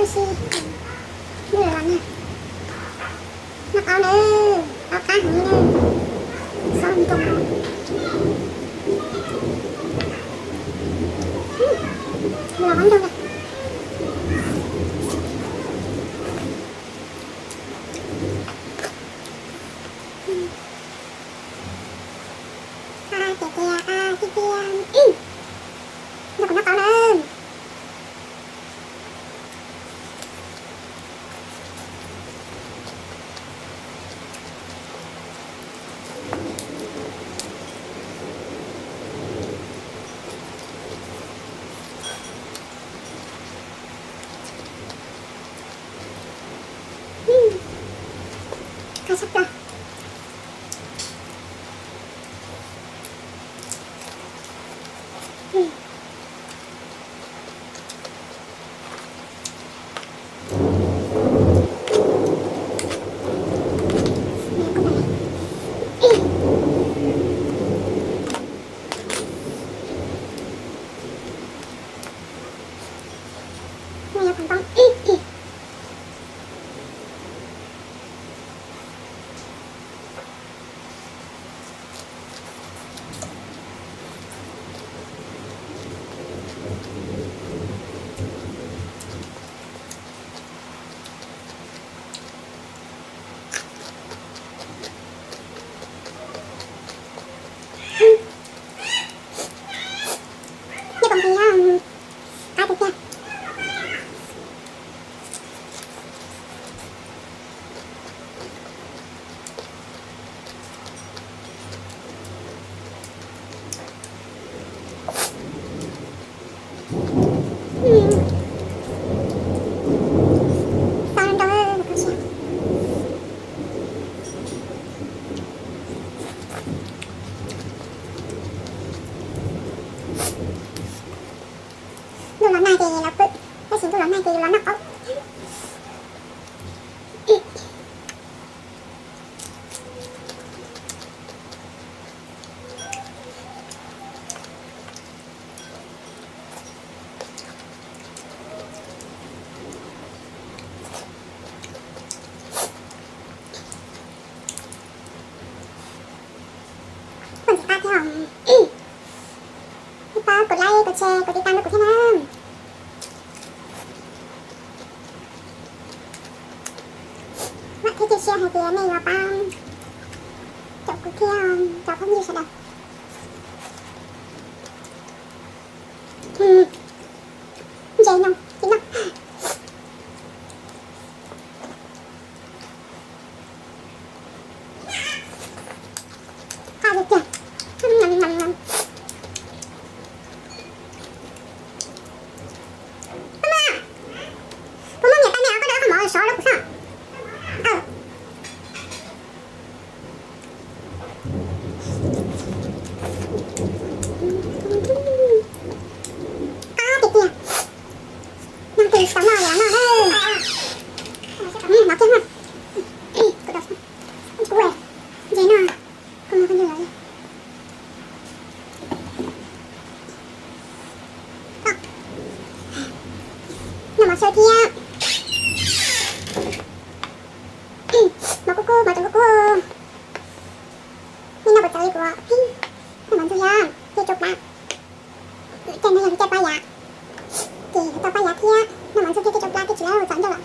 Tab sis nws los na, noj qaub na, qaub qab heev na, xob ntoo no, los qaub ntoo na. A tiag tiag, a tiag tiag. Nrog kuv noj qaub na. Qab tshaj plaws. Nyob pom nqis qab tiag tiag. Xav nrau, ntuj los nag ces los pw, tab sis ntuj los nag ces los noj qaub. Poj ntxim qab thiab, pab kov like, kov share, kov tiv tam rau kuv thiab na. Vam thiab cia siab hais tias nej yuav pab caum kuv thiab cov phooj ywg sawv daws. Ntses no, ntses no. Qab tiag tiag. Puas muaj niam tais me av koj dawb qhov mov sov rau kuv soj? Qab tiag tiag. Nag tis tau noj los noj na. Mov kiag na. Kuv ntses no, kuv mus kuv ntses lawm. Noj mov tshawb thiab. Mov kub kub, mov tseem kub kub. Nej noj puas txawv li kuv? Noj mov ntxuag thiab tej rau plab. Caij no yog caij pab yav, ces tau pab yav thiab. Noj mov ntxuag thiab tej rau plab tej tsis lawv txaus ncauj lawm.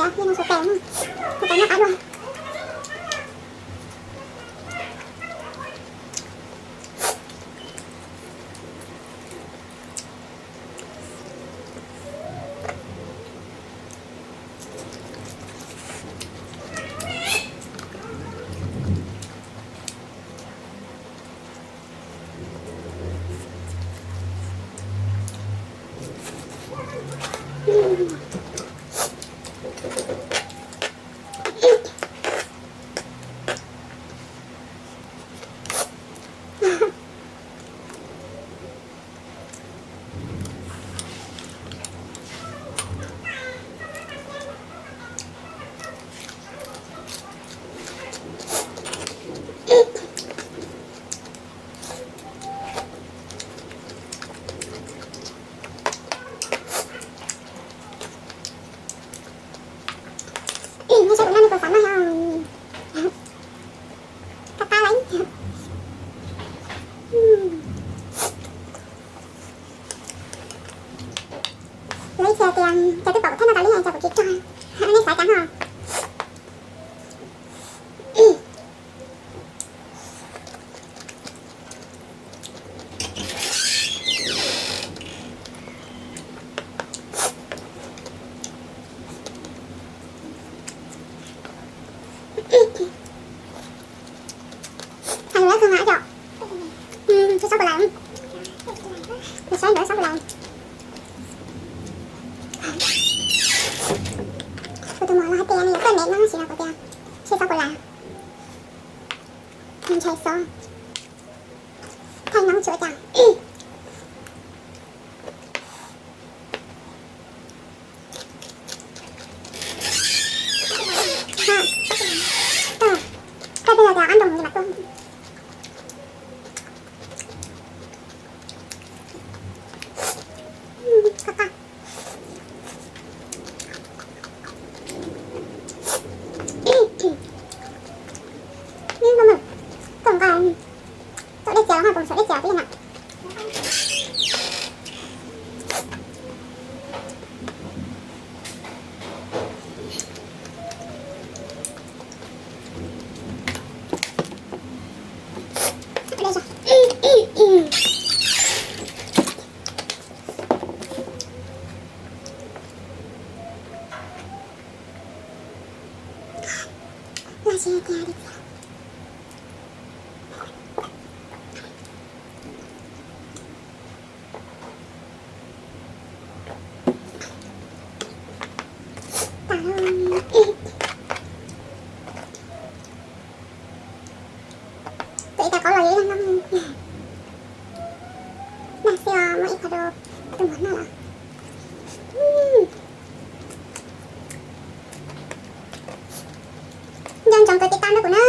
Yeej noj su tes, noj tes noj qab dua. Nej saib kuv noj li kuv xav noj yog qab qab lawm. Lawv ib txhia tias cas twb pom kuv thiab no tas li cas kuv tsis tso, nej xav cas ho. Hais lus lawv kawg mas cov, tsis txhob kua lais, saib ntawd txhob kua lais. Kuv tus muam los hais tias nws yuav tuaj mem no tab sis no kuv tias tsis txhob kua lais, nws ntshai xov, thaij noob tsuav cas. Koj twb yog tias ob nroog li mas tuaj. Tom dej txias los mas, tom dej txias peb na. Tuaj ib tag qaub los yeej noj, nag xwb os, muaj ib qho rau tus muam noj lawm. Nco ntsoov kov tiv tam rau kuv na.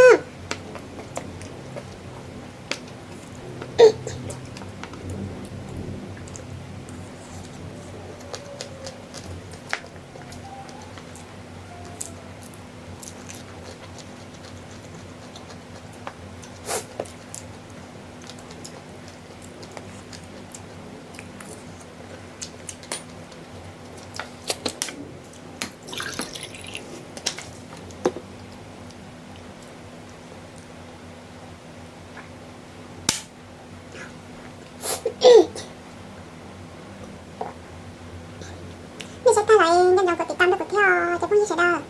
Nej saib tag lawm nco ntsoov kov tiv tam rau kuv thiab cov phooj ywg sawv daws.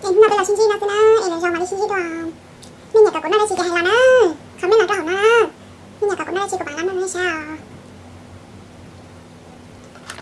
Es hnub no peb los sib ntsib no xwb na, es lwm zaus mam li sib ntsib dua. Nej nyiam kom kuv noj dab tsi ces hais los na, comment los rau hauv no na. Nej nyiam kom kuv noj dab tsi kuv mam los noj nej saib os.